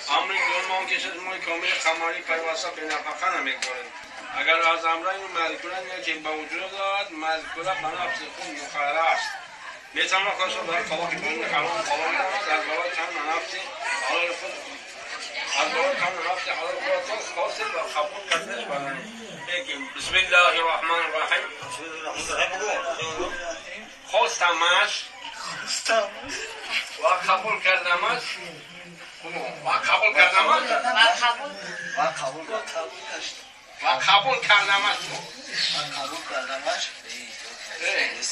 Амри дуюм он ки 6 моҳи комили қамарӣ пайваста бенафақа намегузорем. Агар аз амрайни мазкура ки ба вуҷуд дорад, мазкура ба нафси худ мухайра аст. Метавонад худашро дар талоқи баини ҳаром ҳалол намояд, аз барои тан нафси ҳалоли худ, аз барои тан нафси ҳалоли худ хосил ва қабул карданаш базанӣ. Бисмиллаҳи раҳмани раҳим. Хостамаш ва қабул кардамаш, ва қабул кардамаш, ва қабул ва қабул кардамаш, ва қабул кардамаш.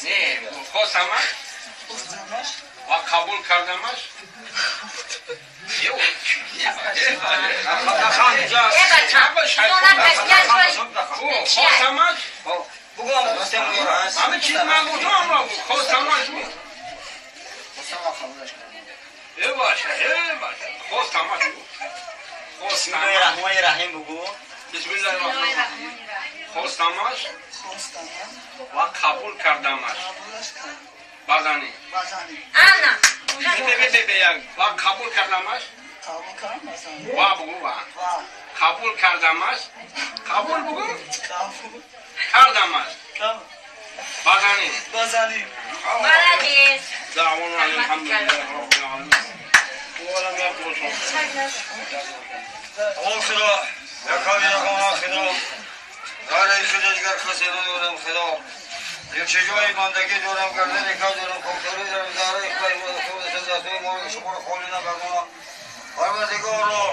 Не, хостамаш ва қабул кардамаш. Хостамаш. Ҳама чиз ман гуфтам, хостамаш. Баша, баша, хостамаш. Бисмиллоҳи раҳмони раҳим бугу. Бисмиллоҳи раҳмони раҳим. Хостамаш ва қабул кардамаш. Базанӣ. Ана. Ва қабул кардамаш. Ва бугу, ва. Қабул кардамаш. Қабул бугу? Кардамаш. Базанӣ. Базанӣ. Молодец. Даъвона алҳамдулиллаҳи роббил оламин. Олам як бошад. О Худо, яками рақама Худо, дари худо дигар касе надорам Худо. Чиҷои бандагӣ дорам, гардани кар дорам, хоксорӣ дорам, зараи худо, худо, дастҳои моро шуморо холӣ нагардонам. Парвардигоро.